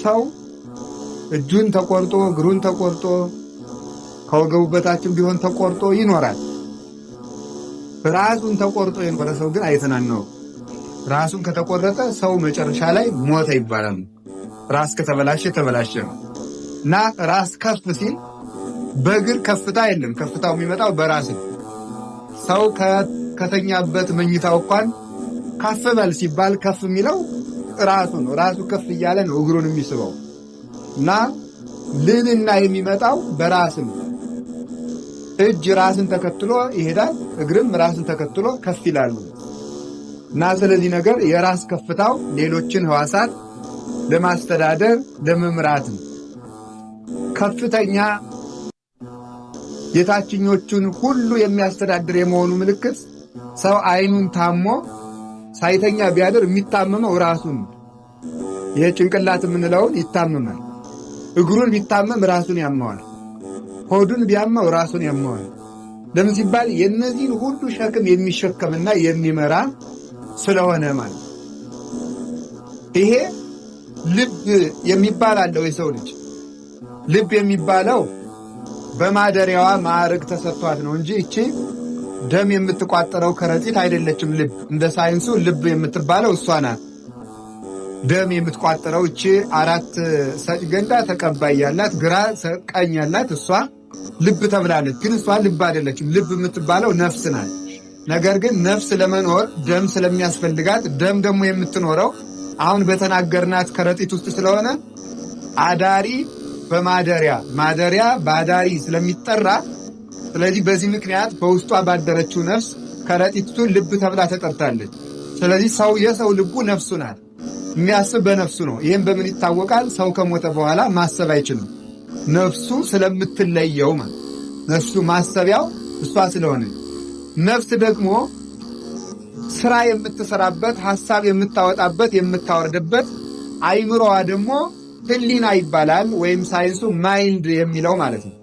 ሰው እጁን ተቆርጦ እግሩን ተቆርጦ ከወገቡ በታችም ቢሆን ተቆርጦ ይኖራል። ራሱን ተቆርጦ የኖረ ሰው ግን አይተናነው። ራሱን ከተቆረጠ ሰው መጨረሻ ላይ ሞተ ይባላል። ራስ ከተበላሸ ተበላሸ ነው እና ራስ ከፍ ሲል በእግር ከፍታ የለም። ከፍታው የሚመጣው በራስ ነው። ሰው ከተኛበት መኝታው እንኳን ከፍ በል ሲባል ከፍ የሚለው ራሱ ነው። ራሱ ከፍ እያለ ነው እግሩን የሚስበው እና ልዕልና የሚመጣው በራስ ነው። እጅ ራስን ተከትሎ ይሄዳል፣ እግርም ራስን ተከትሎ ከፍ ይላሉ እና ስለዚህ ነገር የራስ ከፍታው ሌሎችን ሕዋሳት ለማስተዳደር ለመምራት ነው። ከፍተኛ የታችኞቹን ሁሉ የሚያስተዳድር የመሆኑ ምልክት ሰው ዓይኑን ታሞ ሳይተኛ ቢያድር የሚታመመው ራሱን፣ ይሄ ጭንቅላት የምንለውን ይታመማል። እግሩን ቢታመም ራሱን ያመዋል። ሆዱን ቢያመው ራሱን ያመዋል። ለምን ሲባል የእነዚህን ሁሉ ሸክም የሚሸከምና የሚመራ ስለሆነ ማለት። ይሄ ልብ የሚባል አለው የሰው ልጅ ልብ የሚባለው በማደሪያዋ ማዕረግ ተሰጥቷት ነው እንጂ እቺ ደም የምትቋጠረው ከረጢት አይደለችም። ልብ እንደ ሳይንሱ ልብ የምትባለው እሷ ናት። ደም የምትቋጠረው እቺ አራት ሰጭ ገንዳ ተቀባይ ያላት ግራ ቀኝ ያላት እሷ ልብ ተብላለች። ግን እሷ ልብ አይደለችም። ልብ የምትባለው ነፍስ ናት። ነገር ግን ነፍስ ለመኖር ደም ስለሚያስፈልጋት ደም ደግሞ የምትኖረው አሁን በተናገርናት ከረጢት ውስጥ ስለሆነ አዳሪ በማደሪያ ማደሪያ በአዳሪ ስለሚጠራ፣ ስለዚህ በዚህ ምክንያት በውስጧ ባደረችው ነፍስ ከረጢቱ ልብ ተብላ ተጠርታለች። ስለዚህ ሰው የሰው ልቡ ነፍሱ ናት። የሚያስብ በነፍሱ ነው። ይህም በምን ይታወቃል? ሰው ከሞተ በኋላ ማሰብ አይችልም። ነፍሱ ስለምትለየው ማለት ነፍሱ ማሰቢያው እሷ ስለሆነ፣ ነፍስ ደግሞ ስራ የምትሰራበት፣ ሀሳብ የምታወጣበት፣ የምታወርድበት አይምሮዋ ደግሞ ህሊና ይባላል። ወይም ሳይንሱ mind የሚለው ማለት ነው።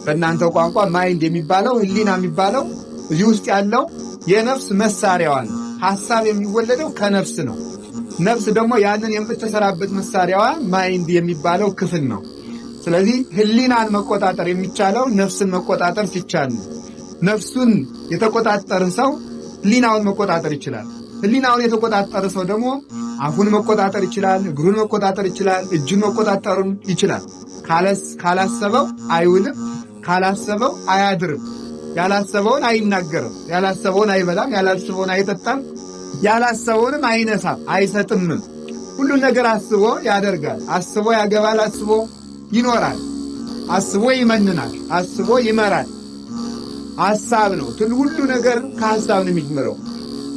በእናንተው ቋንቋ mind የሚባለው ህሊና የሚባለው እዚህ ውስጥ ያለው የነፍስ መሳሪያዋ ነው። ሀሳብ የሚወለደው ከነፍስ ነው። ነፍስ ደግሞ ያንን የምትሰራበት መሳሪያዋ mind የሚባለው ክፍል ነው። ስለዚህ ህሊናን መቆጣጠር የሚቻለው ነፍስን መቆጣጠር ሲቻል ነው። ነፍሱን የተቆጣጠረ ሰው ህሊናውን መቆጣጠር ይችላል። ህሊናውን የተቆጣጠረ ሰው ደግሞ አፉን መቆጣጠር ይችላል፣ እግሩን መቆጣጠር ይችላል፣ እጁን መቆጣጠሩን ይችላል። ካላሰበው አይውልም፣ ካላሰበው አያድርም፣ ያላሰበውን አይናገርም፣ ያላሰበውን አይበላም፣ ያላሰበውን አይጠጣም፣ ያላሰበውንም አይነሳም፣ አይሰጥምም። ሁሉን ነገር አስቦ ያደርጋል። አስቦ ያገባል፣ አስቦ ይኖራል፣ አስቦ ይመንናል፣ አስቦ ይመራል። ሐሳብ ነው። ሁሉ ነገር ከሐሳብ ነው የሚጀምረው።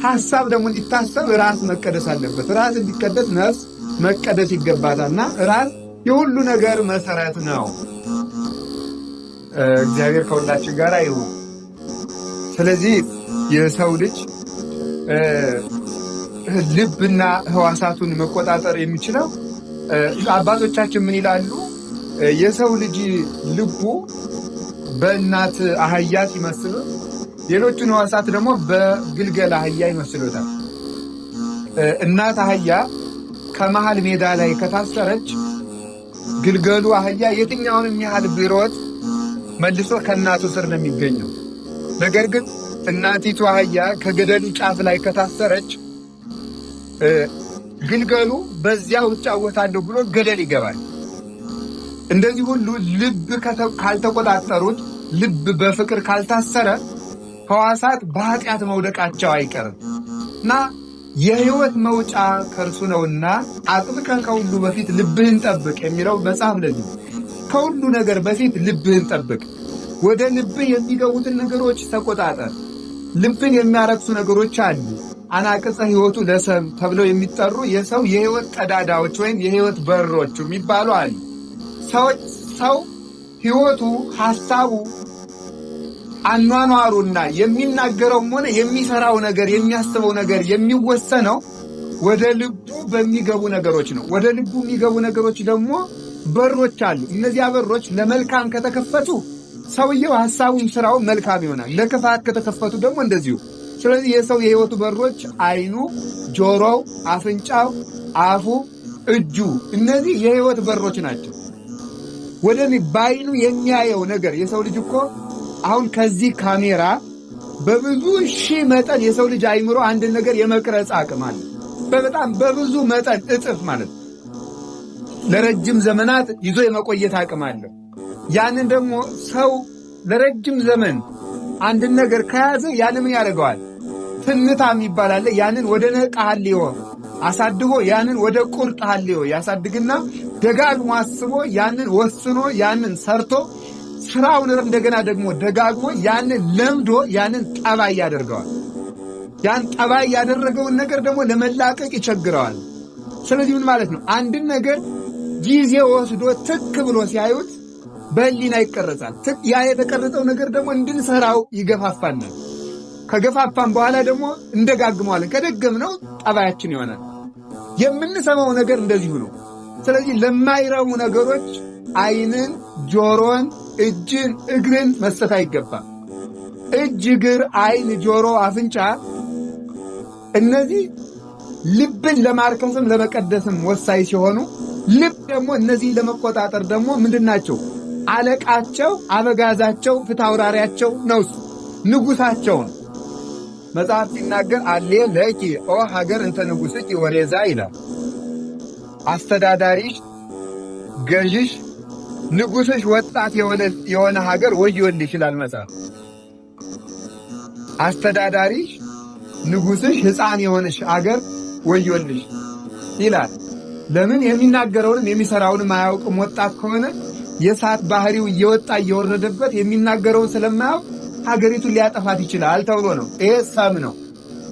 ሐሳብ ደግሞ እንዲታሰብ ራስ መቀደስ አለበት። ራስ እንዲቀደስ ነፍስ መቀደስ ይገባታልና ራስ የሁሉ ነገር መሰረት ነው። እግዚአብሔር ከሁላችን ጋር ይሁን። ስለዚህ የሰው ልጅ ልብና ሕዋሳቱን መቆጣጠር የሚችለው፣ አባቶቻችን ምን ይላሉ? የሰው ልጅ ልቡ በእናት አህያ ሲመስሉት፣ ሌሎቹን ሕዋሳት ደግሞ በግልገል አህያ ይመስሉታል። እናት አህያ ከመሃል ሜዳ ላይ ከታሰረች ግልገሉ አህያ የትኛውንም ያህል ቢሮጥ መልሶ ከእናቱ ስር ነው የሚገኘው። ነገር ግን እናቲቱ አህያ ከገደሉ ጫፍ ላይ ከታሰረች ግልገሉ በዚያው እጫወታለሁ ብሎ ገደል ይገባል። እንደዚህ ሁሉ ልብ ካልተቆጣጠሩት፣ ልብ በፍቅር ካልታሰረ ሕዋሳት በኃጢአት መውደቃቸው አይቀርም እና የሕይወት መውጫ ከእርሱ ነውና አጥብቀህ ከሁሉ በፊት ልብህን ጠብቅ የሚለው መጽሐፍ ለዚህ ከሁሉ ነገር በፊት ልብህን ጠብቅ። ወደ ልብህ የሚገቡትን ነገሮች ተቆጣጠር። ልብን የሚያረክሱ ነገሮች አሉ። አናቅጸ ሕይወቱ ለሰብ ተብለው የሚጠሩ የሰው የሕይወት ቀዳዳዎች ወይም የሕይወት በሮች የሚባሉ አሉ። ሰው ሕይወቱ፣ ሐሳቡ፣ አኗኗሩና የሚናገረውም ሆነ የሚሰራው ነገር የሚያስበው ነገር የሚወሰነው ወደ ልቡ በሚገቡ ነገሮች ነው። ወደ ልቡ የሚገቡ ነገሮች ደግሞ በሮች አሉ። እነዚያ በሮች ለመልካም ከተከፈቱ ሰውየው ሐሳቡም ስራው መልካም ይሆናል። ለክፋት ከተከፈቱ ደግሞ እንደዚሁ። ስለዚህ የሰው የሕይወቱ በሮች ዓይኑ፣ ጆሮው፣ አፍንጫው፣ አፉ፣ እጁ፣ እነዚህ የህይወት በሮች ናቸው። ወደ ባይኑ የሚያየው ነገር የሰው ልጅ እኮ አሁን ከዚህ ካሜራ በብዙ ሺህ መጠን የሰው ልጅ አይምሮ አንድን ነገር የመቅረጽ አቅም አለ። በጣም በብዙ መጠን እጥፍ ማለት ነው። ለረጅም ዘመናት ይዞ የመቆየት አቅም አለው። ያንን ደግሞ ሰው ለረጅም ዘመን አንድን ነገር ከያዘ ያንን ምን ያደርገዋል? ትንታ የሚባል አለ። ያንን ወደ ነቃ ሐልዮ አሳድጎ ያንን ወደ ቁርጥ ሐልዮ ያሳድግና ደጋግሞ አስቦ ያንን ወስኖ ያንን ሰርቶ ስራውን እንደገና ደግሞ ደጋግሞ ያንን ለምዶ ያንን ጠባይ ያደርገዋል። ያን ጠባይ ያደረገውን ነገር ደግሞ ለመላቀቅ ይቸግረዋል። ስለዚህ ምን ማለት ነው? አንድን ነገር ጊዜ ወስዶ ትክ ብሎ ሲያዩት በህሊና ይቀረጻል። ያ የተቀረጸው ነገር ደግሞ እንድንሰራው ይገፋፋናል። ከገፋፋን በኋላ ደግሞ እንደጋግመዋለን። ከደገምነው ጠባያችን ይሆናል። የምንሰማው ነገር እንደዚሁ ነው። ስለዚህ ለማይረቡ ነገሮች ዓይንን፣ ጆሮን፣ እጅን፣ እግርን መስጠት አይገባም። እጅ፣ እግር፣ ዓይን፣ ጆሮ፣ አፍንጫ እነዚህ ልብን ለማርከስም ለመቀደስም ወሳኝ ሲሆኑ ልብ ደግሞ እነዚህን ለመቆጣጠር ደግሞ ምንድን ናቸው? አለቃቸው፣ አበጋዛቸው፣ ፊታውራሪያቸው ነው፣ ንጉሳቸው ነው። መጽሐፍ ሲናገር አሌ ለኪ ኦ ሀገር እንተ ንጉሥኪ ወሬዛ ይላል። አስተዳዳሪሽ፣ ገዥሽ፣ ንጉሥሽ ወጣት የሆነ ሀገር ወዮልሽ ይላል መጽሐፍ። አስተዳዳሪሽ፣ ንጉሥሽ ሕፃን የሆነሽ አገር ወዮልሽ ይላል። ለምን? የሚናገረውንም የሚሰራውንም አያውቅም። ወጣት ከሆነ የእሳት ባህሪው እየወጣ እየወረደበት የሚናገረውን ስለማያውቅ ሀገሪቱን ሊያጠፋት ይችላል ተብሎ ነው። ይሄ ሰም ነው።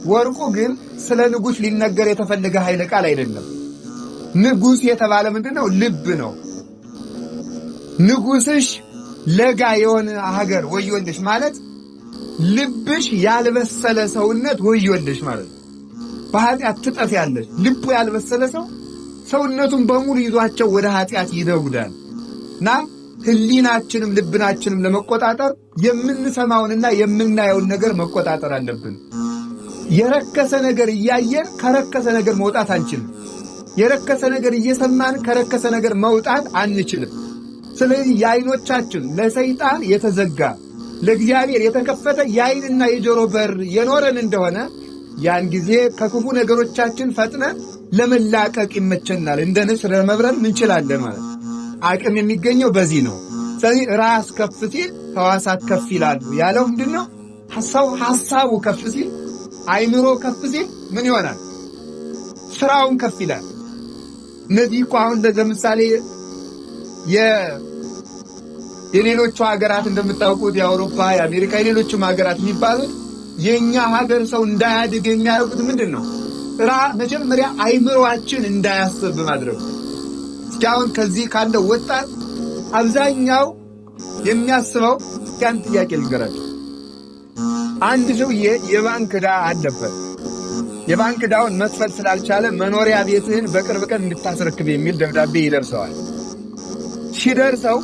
ወርቁ ግን ስለ ንጉሥ ሊነገር የተፈለገ ኃይለ ቃል አይደለም። ንጉሥ የተባለ ምንድን ነው? ልብ ነው። ንጉሥሽ ለጋ የሆነ ሀገር ወዮልሽ ማለት ልብሽ ያልበሰለ ሰውነት ወዮልሽ ማለት ነው። በኃጢአት ትጠፊያለሽ። ልቡ ያልበሰለ ሰው ሰውነቱን በሙሉ ይዟቸው ወደ ኃጢአት ይነጉዳል። እና ሕሊናችንም ልብናችንም ለመቆጣጠር የምንሰማውንና የምናየውን ነገር መቆጣጠር አለብን። የረከሰ ነገር እያየን ከረከሰ ነገር መውጣት አንችልም። የረከሰ ነገር እየሰማን ከረከሰ ነገር መውጣት አንችልም። ስለዚህ የዓይኖቻችን ለሰይጣን የተዘጋ ለእግዚአብሔር የተከፈተ የዓይንና የጆሮ በር የኖረን እንደሆነ ያን ጊዜ ከክፉ ነገሮቻችን ፈጥነን ለመላቀቅ ይመቸናል። እንደ ንስር ለመብረር እንችላለን ማለት ነው። አቅም የሚገኘው በዚህ ነው። ስለዚህ ራስ ከፍ ሲል ሕዋሳት ከፍ ይላሉ ያለው ምንድን ነው? ሰው ሐሳቡ ከፍ ሲል፣ አይምሮ ከፍ ሲል ምን ይሆናል? ስራውን ከፍ ይላል። እነዚህ እኮ አሁን ለምሳሌ የሌሎቹ ሀገራት እንደምታውቁት የአውሮፓ፣ የአሜሪካ፣ የሌሎቹም ሀገራት የሚባሉት የእኛ ሀገር ሰው እንዳያድግ የሚያደርጉት ምንድን ነው? መጀመሪያ አይምሯችን እንዳያስብ በማድረግ። እስኪ አሁን ከዚህ ካለው ወጣት አብዛኛው የሚያስበው ያን ጥያቄ ልንገራቸው። አንድ ሰውዬ የባንክ ዕዳ አለበት። የባንክ ዕዳውን መክፈል ስላልቻለ መኖሪያ ቤትህን በቅርብ ቀን እንድታስረክብ የሚል ደብዳቤ ይደርሰዋል። ሲደርሰው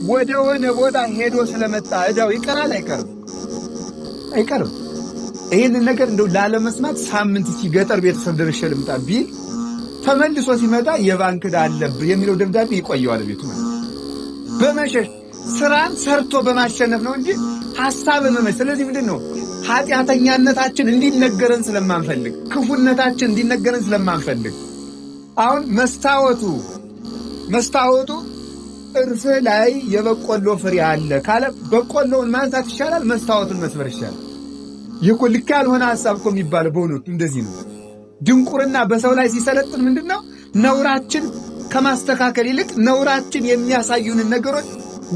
ወደ ሆነ ቦታ ሄዶ ስለመጣ ዕዳው ይቀራል አይቀርም? አይቀርም። ይህንን ነገር እንደው ላለመስማት ሳምንት እስኪ ገጠር ቤተሰብ ደርሼ ልምጣ ቢል ተመልሶ ሲመጣ የባንክ ዕዳ አለብህ የሚለው ደብዳቤ ይቆየዋል ቤቱ ማለት። በመሸሽ ስራን ሰርቶ በማሸነፍ ነው እንጂ ሐሳብን መመሽ። ስለዚህ ምንድን ነው ኃጢአተኛነታችን እንዲነገረን ስለማንፈልግ፣ ክፉነታችን እንዲነገረን ስለማንፈልግ አሁን መስታወቱ ጥርስህ ላይ የበቆሎ ፍሬ አለ ካለ በቆሎውን ማንሳት ይሻላል፣ መስታወቱን መስበር ይሻላል። ይህ እኮ ልክ ያልሆነ ሐሳብ እኮ የሚባለው በእውነቱ እንደዚህ ነው። ድንቁርና በሰው ላይ ሲሰለጥን ምንድን ነው ነውራችን ከማስተካከል ይልቅ ነውራችን የሚያሳዩንን ነገሮች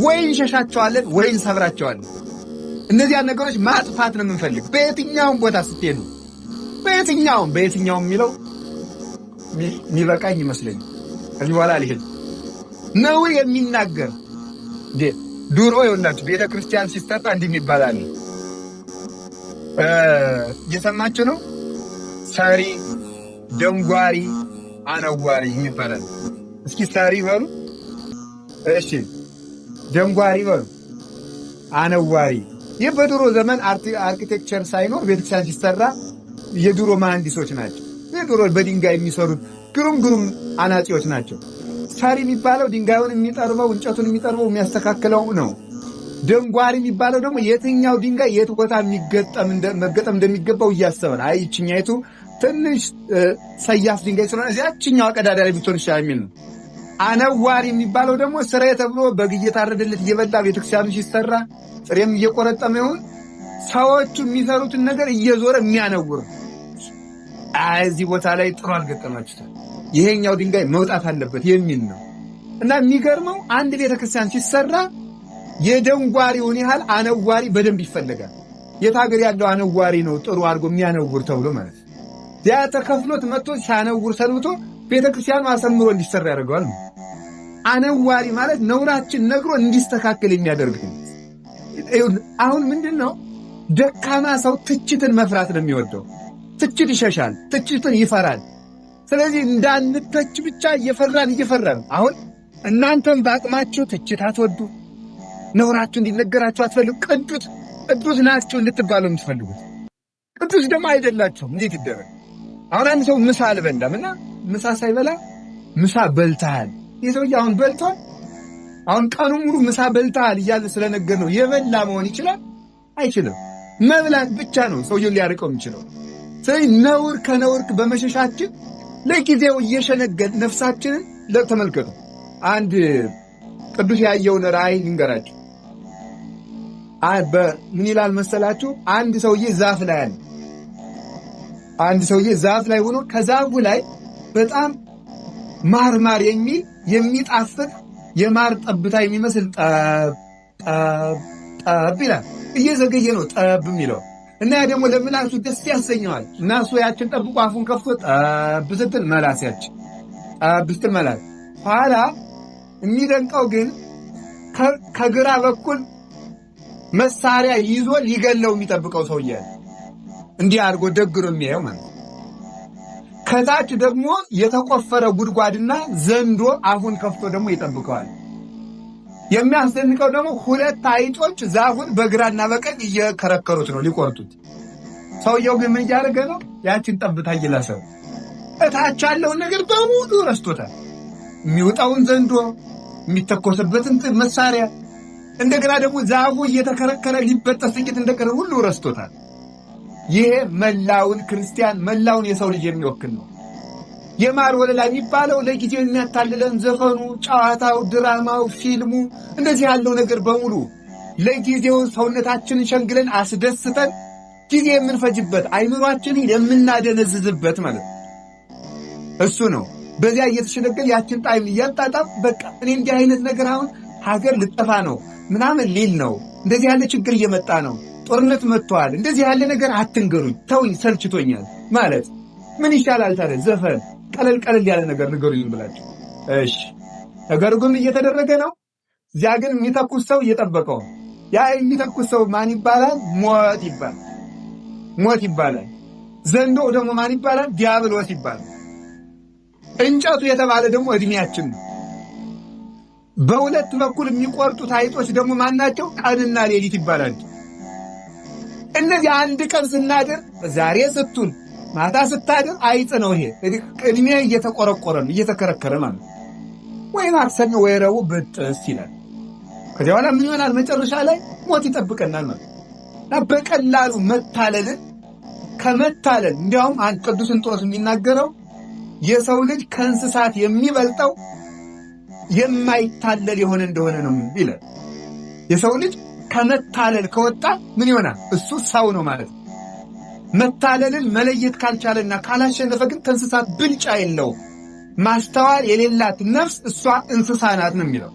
ወይ እንሸሻቸዋለን ወይ እንሰብራቸዋለን። እነዚያን ነገሮች ማጥፋት ነው የምንፈልግ። በየትኛውም ቦታ ስትሄዱ በየትኛውም የሚለው የሚበቃኝ ይመስለኛል። ከዚህ በኋላ አልሄድም። ነውር የሚናገር ድሮ ይኸውላችሁ ቤተ ክርስቲያን ሲሰራ እንዲህ የሚባል አለ። እየሰማችሁ ነው። ሰሪ፣ ደንጓሪ፣ አነዋሪ ይባላል። እስኪ ሰሪ በሉ። እሺ፣ ደንጓሪ በሉ፣ አነዋሪ። ይህ በድሮ ዘመን architecture ሳይኖር ቤተክርስቲያን ሲሰራ የድሮ መሐንዲሶች ናቸው። የድሮ በድንጋይ የሚሰሩት ግሩም ግሩም አናጺዎች ናቸው። ሰሪ የሚባለው ድንጋዩን የሚጠርበው፣ እንጨቱን የሚጠርበው፣ የሚያስተካክለው ነው። ደንጓሪ የሚባለው ደግሞ የትኛው ድንጋይ የት ቦታ መገጠም እንደሚገባው እያሰበ ነው። አይ ይችኛይቱ ትንሽ ሰያፍ ድንጋይ ስለሆነ እዚያችኛዋ ቀዳዳ ላይ ብትሆን ይሻላል የሚል ነው። አነዋሪ የሚባለው ደግሞ ስራዬ ተብሎ በግ እየታረደለት እየበላ ቤተክርስቲያኑ ሲሰራ ጥሬም እየቆረጠመ ይሁን ሰዎቹ የሚሰሩትን ነገር እየዞረ የሚያነውር፣ አይ እዚህ ቦታ ላይ ጥሩ አልገጠማችሁትም፣ ይሄኛው ድንጋይ መውጣት አለበት የሚል ነው። እና የሚገርመው አንድ ቤተክርስቲያን ሲሰራ የደንጓሪውን ያህል አነዋሪ በደንብ ይፈለጋል። የት ሀገር ያለው አነዋሪ ነው ጥሩ አድርጎ የሚያነውር ተብሎ ማለት ነው። ያ ተከፍሎት መጥቶ ሲያነውር ሰንብቶ ቤተክርስቲያኑ አሰምሮ እንዲሰራ ያደርገዋል። አነዋሪ ማለት ነውራችን ነግሮ እንዲስተካከል የሚያደርግ ነው። አሁን ምንድን ነው፣ ደካማ ሰው ትችትን መፍራት ነው የሚወደው። ትችት ይሸሻል፣ ትችትን ይፈራል። ስለዚህ እንዳንተች ብቻ እየፈራን እየፈራን፣ አሁን እናንተም በአቅማችሁ ትችት አትወዱ፣ ነውራችሁ እንዲነገራችሁ አትፈልጉ። ቅዱስ ቅዱስ ናችሁ እንድትባሉ የምትፈልጉት፣ ቅዱስ ደግሞ አይደላችሁም። እንዴት ይደረግ? አሁን አንድ ሰው ምሳ አልበላም እና ምሳ ሳይበላ ምሳ በልተሃል፣ ይህ ሰውዬ አሁን በልቷል። አሁን ቀኑ ሙሉ ምሳ በልተሃል እያለ ስለነገር ነው የበላ መሆን ይችላል? አይችልም። መብላት ብቻ ነው ሰውየውን ሊያርቀው የሚችለው። ስለዚህ ነውር ከነውር በመሸሻችን ለጊዜው እየሸነገል ነፍሳችንን ተመልከቱ። አንድ ቅዱስ ያየውን ራእይ ልንገራችሁ። ምን ይላል መሰላችሁ? አንድ ሰውዬ ዛፍ ላይ አለ። አንድ ሰውዬ ዛፍ ላይ ሆኖ ከዛፉ ላይ በጣም ማር ማር የሚል፣ የሚጣፍጥ የማር ጠብታ የሚመስል ጠብ ጠብ ጠብ ይላል። እየዘገየ ነው ጠብ የሚለው እና ያ ደግሞ ለምላሱ ደስ ያሰኘዋል። እና እሱ ያችን ጠብቆ አፉን ከፍቶ ጠብ ስትል መላስ፣ ያችን ጠብ ስትል መላስ። ኋላ የሚደንቀው ግን ከግራ በኩል መሳሪያ ይዞ ሊገለው የሚጠብቀው ሰውዬ እንዲህ አድርጎ ደግሮ የሚያየው ማለት ነው። ከታች ደግሞ የተቆፈረ ጉድጓድና ዘንዶ አፉን ከፍቶ ደግሞ ይጠብቀዋል። የሚያስደንቀው ደግሞ ሁለት አይጦች ዛፉን በግራና በቀኝ እየከረከሩት ነው ሊቆርጡት። ሰውየው ግን ምን እያደረገ ነው? ያችን ጠብታ እየላሰው እታች ያለውን ነገር በሙሉ ረስቶታል። የሚወጣውን ዘንዶ፣ የሚተኮስበትን መሳሪያ፣ እንደገና ደግሞ ዛፉ እየተከረከረ ሊበጠስ ጥቂት እንደቀረ ሁሉ ረስቶታል። ይሄ መላውን ክርስቲያን፣ መላውን የሰው ልጅ የሚወክል ነው። የማር ወለላ የሚባለው ለጊዜው የሚያታልለን ዘፈኑ፣ ጨዋታው፣ ድራማው፣ ፊልሙ፣ እንደዚህ ያለው ነገር በሙሉ ለጊዜው ሰውነታችንን ሸንግለን አስደስተን ጊዜ የምንፈጅበት፣ አይምሯችንን የምናደነዝዝበት ማለት ነው። እሱ ነው። በዚያ እየተሸነገል ያችን ጣዕም እያጣጣም በቃ እኔ እንዲህ አይነት ነገር አሁን ሀገር ልጠፋ ነው ምናምን ሊል ነው፣ እንደዚህ ያለ ችግር እየመጣ ነው፣ ጦርነት መጥተዋል፣ እንደዚህ ያለ ነገር አትንገሩኝ፣ ተውኝ፣ ሰልችቶኛል ማለት ምን ይሻላል ታዲያ? ዘፈን ቀለል ቀለል ያለ ነገር ንገሩኝ ብላችሁ። እሺ፣ ነገሩ ግን እየተደረገ ነው። እዚያ ግን የሚተኩስ ሰው እየጠበቀው፣ ያ የሚተኩስ ሰው ማን ይባላል? ሞት ይባላል። ሞት ይባላል። ዘንዶ ደግሞ ማን ይባላል? ዲያብሎስ ይባላል። እንጨቱ የተባለ ደግሞ እድሜያችን ነው። በሁለት በኩል የሚቆርጡት አይጦች ደግሞ ማናቸው? ቀንና ሌሊት ይባላል። እነዚህ አንድ ቀን ስናድር፣ ዛሬ ስትውል ማታ ስታድር አይጥ ነው። ይሄ እድሜ እየተቆረቆረ ነው፣ እየተከረከረ ማለት ነው። ወይ ማክሰኞ ወይ ረቡዕ ብጥስ ይላል። ከዚያ በኋላ ምን ይሆናል? መጨረሻ ላይ ሞት ይጠብቀናል ማለት እና በቀላሉ መታለልን ከመታለል እንዲያውም አንድ ቅዱስ እንጦንስ የሚናገረው የሰው ልጅ ከእንስሳት የሚበልጠው የማይታለል የሆነ እንደሆነ ነው ይላል። የሰው ልጅ ከመታለል ከወጣ ምን ይሆናል? እሱ ሰው ነው ማለት ነው። መታለልን መለየት ካልቻለና ካላሸነፈ ግን ከእንስሳት ብልጫ የለውም። ማስተዋል የሌላት ነፍስ እሷ እንስሳ ናት ነው የሚለው።